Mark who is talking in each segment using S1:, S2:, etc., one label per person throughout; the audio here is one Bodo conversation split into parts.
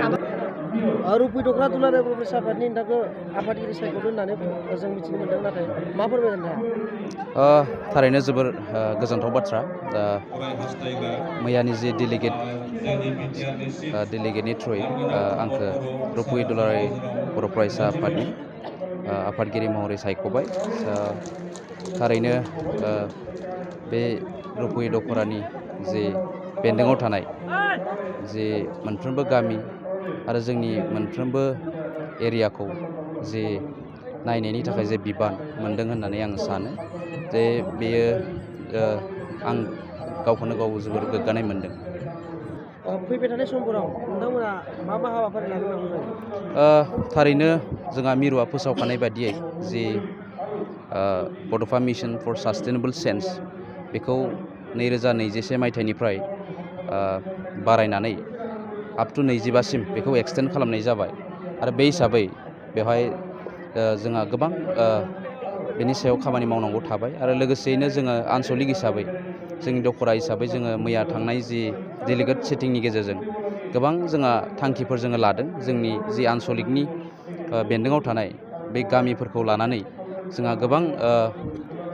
S1: रुपैदख्रा दुलाराय बर' फरायसा आफादनि नोंथांखौ आफादगिरि सायख'दों होननानै जों मिथिनो मोन्दों, नाथाय मा फोरमायगोन नोंथाङा?
S2: थारैनो जोबोर गोजोनथाव बाथ्रा। मैयानि जे डेलिगेटनि थ्रुयै आंखौ रुपै दुलाराय बर' फरायसा आफादनि आफादगिरि महरै सायख'बाय। थारैनो बे रुपै दख'रानि जे बेन्दोङाव थानाय जे मोनफ्रोमबो गामि आरो जोंनि मोनफ्रोमबो एरियाखौ जे नायनायनि थाखाय जे बिबान मोनदों होननानै आं सानो जे बेयो आं गावखौनो गाव जोबोर गोग्गानाय मोनदों।
S1: फैबाय थानाय समफोराव नोंथांमोना मा हाबाफारि लागोन होनना बुंदों?
S2: थारैनो जोंहा मिरुआ फोसावखानाय बादियै जि बड'फा मिशन फर सास्टेनेबल चेन्ज बेखौ 2021 मायथाइनिफ्राय बारायनानै आप टु 22सिम बेखौ एक्सटेन्ड खालामनाय जाबाय आरो बे हिसाबै बेवहाय जोंहा गोबां बेनि सायाव खामानि मावनांगौ थाबाय आरो लोगोसेयैनो जोङो आनसलिक हिसाबै जोंनि दख'रा हिसाबै जोङो मैया थांनाय जि डेलिगेट सेटिंनि गेजेरजों गोबां जोंहा थांखिफोर जोङो लादों। जोंनि जि आनसलिकनि बेन्दोङाव थानाय बे गामिफोरखौ लानानै जोंहा गोबां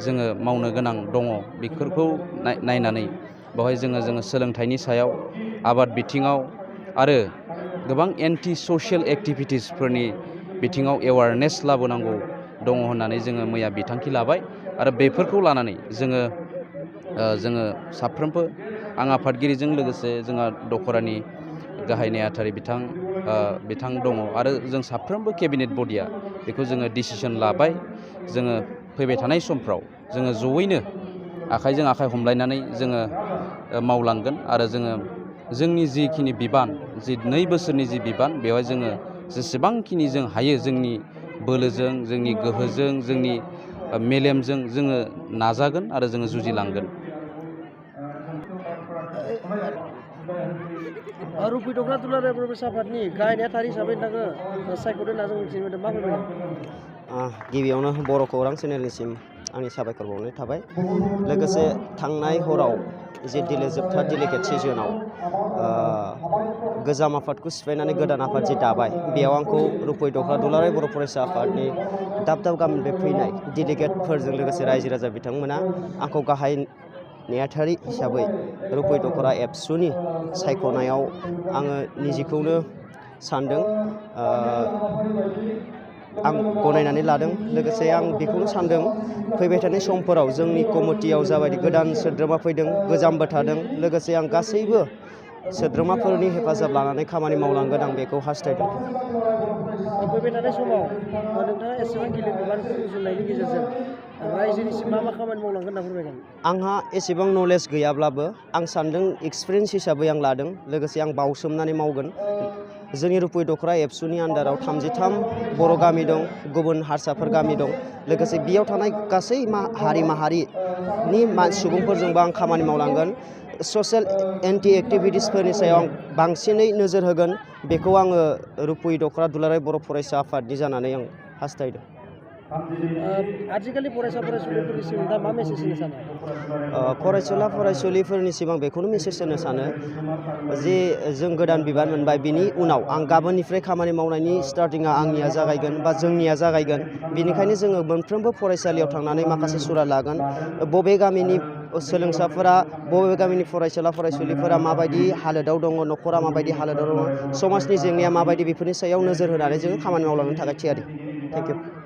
S2: जोङो मावनो गोनां दङ। बेफोरखौ नायनानै बेवहाय जोङो सोलोंथाइनि सायाव, आबाद बिथिङाव आरो गोबां एन्टि ससियेल एक्टिभिटिसफोरनि बिथिङाव एवारनेस लाबोनांगौ दङ होननानै जोङो मैया बिथांखि लाबाय आरो बेफोरखौ लानानै जोङो साफ्रोमबो आं आफादगिरिजों लोगोसे जोंहा दख'रानि गाहाय नेहाथारि बिथां दङ आरो जों साफ्रोमबो केबिनेट बडिया बेखौ जोङो डिसिसन लाबाय। जोङो फैबाय थानाय समफ्राव जोङो जयैनो आखाइजों आखाइ हमलायनानै जोङो मावलांगोन आरो जोंनि जिखिनि बिबान, जि 2 बोसोरनि जि बिबान, बेवहाय जोङो जेसेबांखिनि जों हायो जोंनि बोलोजों, जोंनि गोहोजों, जोंनि मेलेमजों जोङो नाजागोन आरो जोङो जुजिलांगोन।
S1: रुपैदख्रा दुलाराय बर' फरायसा आफादनि गाहाय नेहाथारि हिसाबै नोंथांखौ सायख'दों होनना जों मिथिनो मोन्दों, मा फोरमायगोन?
S3: गिबियावनो बर' खौरां चेनेलनिसिम आंनि साबायखर बावनाय थाबाय। लोगोसे थांनाय हराव जे जोबथा डेलिगेट सेसनाव गोजाम आफादखौ सिफायनानै गोदान आफाद जे दाबाय, बेयाव आंखौ रुपैदख्रा दुलाराय बर' फरायसा आफादनि दाब दाब गामिनिफ्राय फैनाय डेलिगेटफोरजों लोगोसे रायजो राजा बिथांमोना आंखौ गाहाय नेहाथारि हिसाबै रुपैदख्रा एबसुनि सायख'नायाव आङो निजेखौनो सानदों, आं गनायनानै लादों। लोगोसे आं बेखौनो सानदों, फैबाय थानाय समफोराव जोंनि कमिटियाव जाबायदि गोदान सोद्रोमा फैदों, गोजामबो थादों, लोगोसे आं गासैबो सोद्रोमाफोरनि हेफाजाब लानानै खामानि मावलांगोन, आं बेखौ हास्थायदों।
S1: फैबाय थानाय समाव नोंथाङा एसेबां गिलिर बिबानखौ रुजुननायनि गेजेरजों रायजोनिसिम मा खामानि मावलांगोन होनना फोरमायगोन?
S3: आंहा एसेबां नलेज गैयाब्लाबो आं सानदों एक्सपिरियेन्स हिसाबै आं लादों। लोगोसे आं बावसोमनानै मावगोन। जोंनि रुपैदख्रा एबसुनि आन्दाराव 33 बर' गामि दं, गुबुन हारसाफोर गामि दं। लोगोसे बेयाव थानाय गासै हारि माहारिनि सुबुंफोरजोंबो आं खामानि मावलांगोन। ससियेल एन्टि एक्टिभिटिसफोरनि सायाव आं बांसिनै नोजोर होगोन। बेखौ आङो रुपैदख्रा दुलाराय बर' फरायसा आफादनि जानानै आं हास्थायदों।
S1: आथिखालनि फरायसा फरायसुलिफोरनिसिम दा मा मेसेज होनो सानो?
S3: फरायसुला फरायसुलिफोरनिसिम आं बेखौनो मेसेज होनो सानो जे जों गोदान बिबान मोनबाय, बिनि उनाव आं गाबोननिफ्राय खामानि मावनायनि स्टार्टिंआ आंनिया जागायगोन बा जोंनिया जागायगोन। बेनिखायनो जोङो मोनफ्रोमबो फरायसालियाव थांनानै माखासे सुराग लागोन। बबे गामिनि सोलोंसाफोरा, बबे गामिनि फरायसुला फरायसुलिफोरा माबायदि हालोदाव दङ, न'खरा माबायदि हालोदाव दङ, समाजनि जेंनाया माबायदि, बेफोरनि सायाव नोजोर होनानै जोङो खामानि मावलांनो थाखाय थियारि। Thank you.